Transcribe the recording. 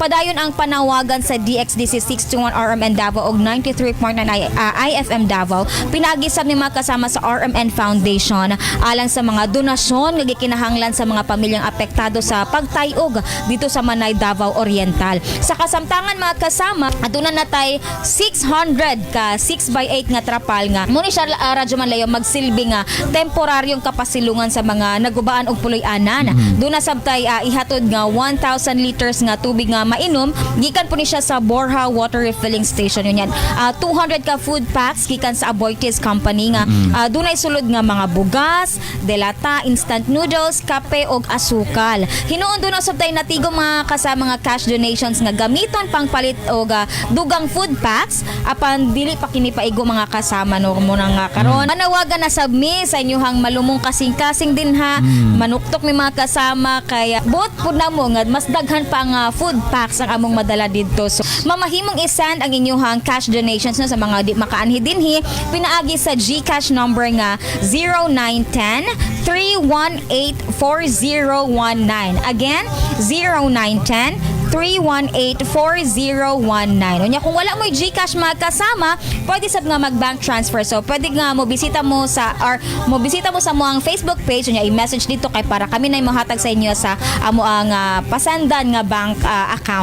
Padayon ang panawagan sa DXDC 621 RMN Davao og 93.9 IFM Davao. Pinaagi sab ni mga kasama sa RMN Foundation alang sa mga donasyon nga gikinahanglan sa mga pamilyang apektado sa pagtayog dito sa Manay, Davao Oriental. Sa kasamtangan, mga kasama, aduna na tay 600 ka 6x8 nga trapal nga mao ni siya, Radyo Man Leo, magsilbi nga temporaryong kapasilungan sa mga nagubaan og puloy-anan. Duna sabtay ihatod nga 1,000 liters nga tubig nga mainom gikan po ni siya sa Borja Water Refilling Station yun yan. 200 ka food packs gikan sa Aboitiz Company nga dunay sulod nga mga bugas, delata, instant noodles, kape og asukal. Hinuon duna sab tay natigo, mga kasama, nga cash donations nga gamiton pang palit og dugang food packs, apan dili pa kini paigo, mga kasama, no. Mo na nga karon manawagan na sab mi sa inyuhang malumong kasing-kasing din ha. Manuktok mi, mga kasama, kay buot pud namo nga mas daghan pa nga food packs ang among madala didto. So mamahimong isend ang inyuhang cash donations, no, sa mga di makaanhi dinhi pinaagi sa GCash number nga 0910 318 4019. Again, 0910 318-4019. Unya kung wala mo GCash, mga kasama, pwede sab nga mag-bank transfer. So pwede nga mo bisita mo sa or mo bisita mo sa amoang Facebook page, unya i-message dito kay para kami na mohatag sa inyo sa amo ang pasendan nga bank account.